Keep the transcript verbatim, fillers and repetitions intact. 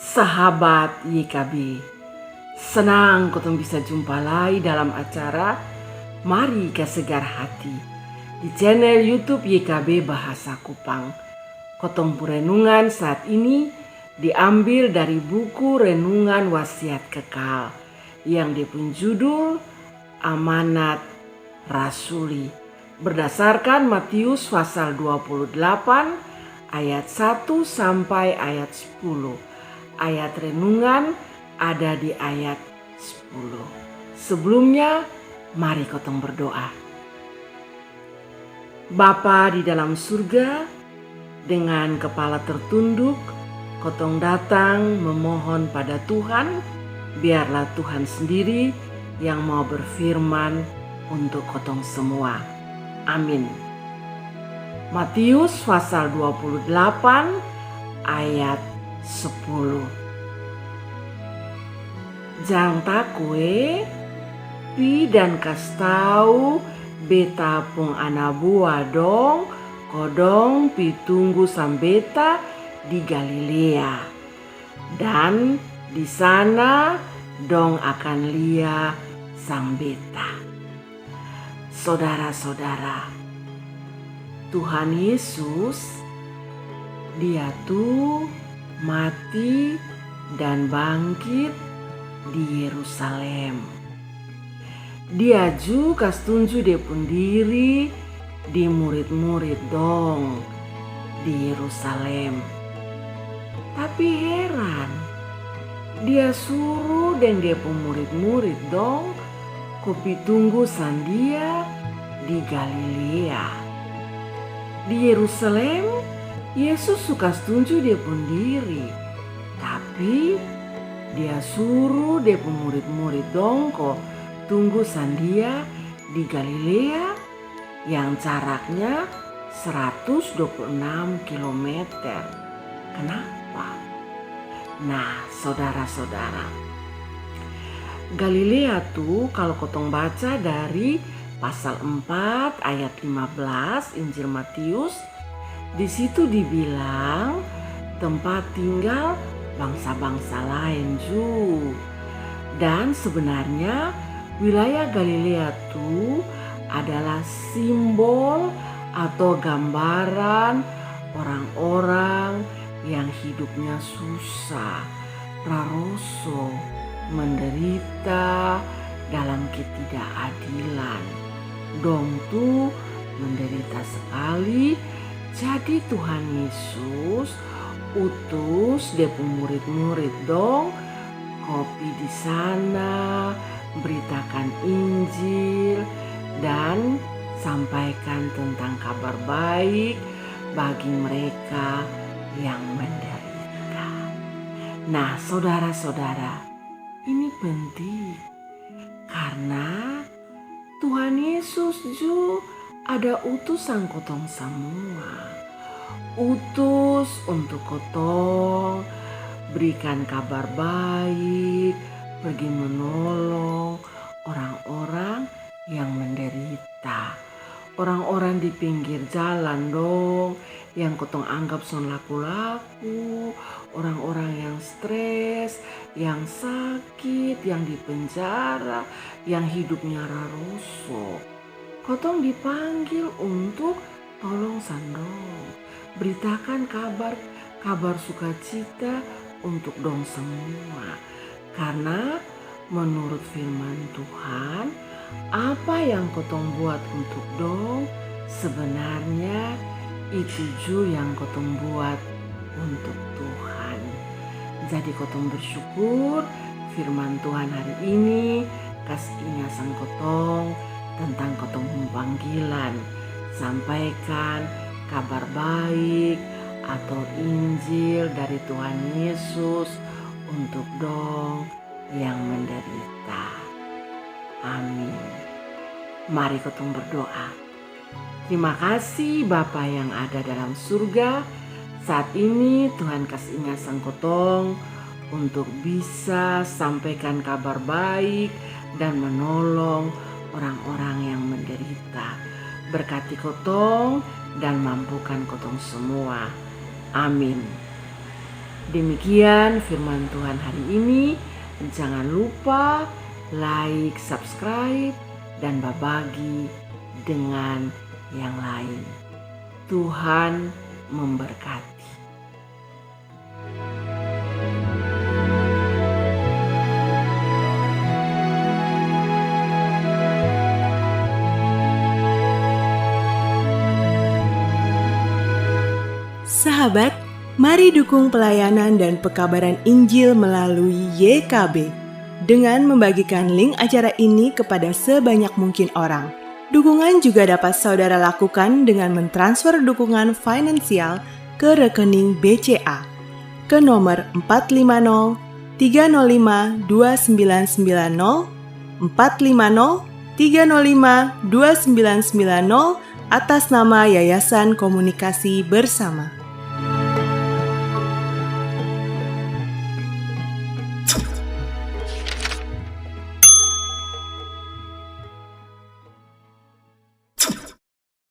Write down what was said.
Sahabat Y K B, senang kotong bisa jumpa lai dalam acara Mari Kasegar Hati di channel YouTube Y K B Bahasa Kupang. Kotong pung renungan saat ini diambil dari buku Renungan Wasiat Kekal yang dia pung judul Amanat Rasuli, berdasarkan Matius pasal dua puluh delapan ayat satu sampai ayat sepuluh. Ayat renungan ada di ayat sepuluh. Sebelumnya, mari kotong berdoa. Bapa di dalam surga, dengan kepala tertunduk, kotong datang memohon pada Tuhan, biarlah Tuhan sendiri yang mau berfirman untuk kotong semua. Amin. Matius pasal dua puluh delapan ayat sepuluh. Jang taku e, pi dan kas tau beta pung ana bua dong, ko dong pi tunggu sang beta di Galilea. Dan di sana dong akan lia sang beta. Sodara-sodara, Tuhan Yesus, Dia tu mati dan bangkit di Yerusalem. Dia ju kas tunju Dia pung diri di murid-murid dong di Yerusalem. Tapi heran, Dia suru deng Dia pung murid-murid dong ko pi tunggu sang Dia di Galilea. Di Yerusalem, Yesus su kas tunju Dia pung diri, tapi Dia suru Dia pung murid-murid dong ko tunggu sang Dia di Galilea yang jaraknya seratus dua puluh enam kilometer. Kenapa? Nah, sodara-sodara, Galilea tu kalo kotong baca dari pasal empat ayat lima belas Injil Matius, di situ dibilang tempat tinggal bangsa-bangsa laen ju. Dan sebenarnya wilayah Galilea tu adalah simbol atau gambaran orang-orang yang hidupnya susah, raroso, menderita dalam ketidakadilan. Dong tu menderita sekali. Jadi Tuhan Yesus utus Dia pung murid-murid dong ko pi di sana, beritakan Injil, dan sampaikan tentang kabar baik bagi mereka yang menderita. Nah, sodara-sodara, ini penting karna Tuhan Yesus ju ada utus sang kotong samua. Utus untuk kotong berikan kabar baik, pergi menolong orang-orang yang menderita. Orang-orang di pinggir jalan dong, yang kotong anggap son laku-laku, orang-orang yang stres, yang sakit, yang di penjara, yang hidupnya raroso. Kotong dipanggil untuk tolong sang dong. Beritakan kabar, kabar sukacita untuk dong semua. Karna menurut firman Tuhan, apa yang kotong buat untuk dong, sebenarnya itu ju yang kotong buat untuk Tuhan. Jadi kotong bersyukur firman Tuhan hari ini kas inga sang kotong tentang kotong pung panggilan sampaikan kabar baik atau Injil dari Tuhan Yesus untuk dong yang menderita. Amin. Mari kotong berdoa. Terima kasih Bapa yang ada dalam surga. Saat ini Tuhan kas inga sang kotong untuk bisa sampaikan kabar baik dan menolong orang-orang yang menderita. Berkati kotong dan mampukan kotong semua. Amin. Demikian firman Tuhan hari ini. Jangan lupa like, subscribe, dan babagi dengan yang lain. Tuhan memberkati. Sahabat, mari dukung pelayanan dan pekabaran Injil melalui Y K B dengan membagikan link acara ini kepada sebanyak mungkin orang. Dukungan juga dapat saudara lakukan dengan mentransfer dukungan finansial ke rekening B C A ke nomor empat lima nol tiga nol lima dua sembilan sembilan nol, empat lima nol tiga nol lima dua sembilan sembilan nol, atas nama Yayasan Komunikasi Bersama.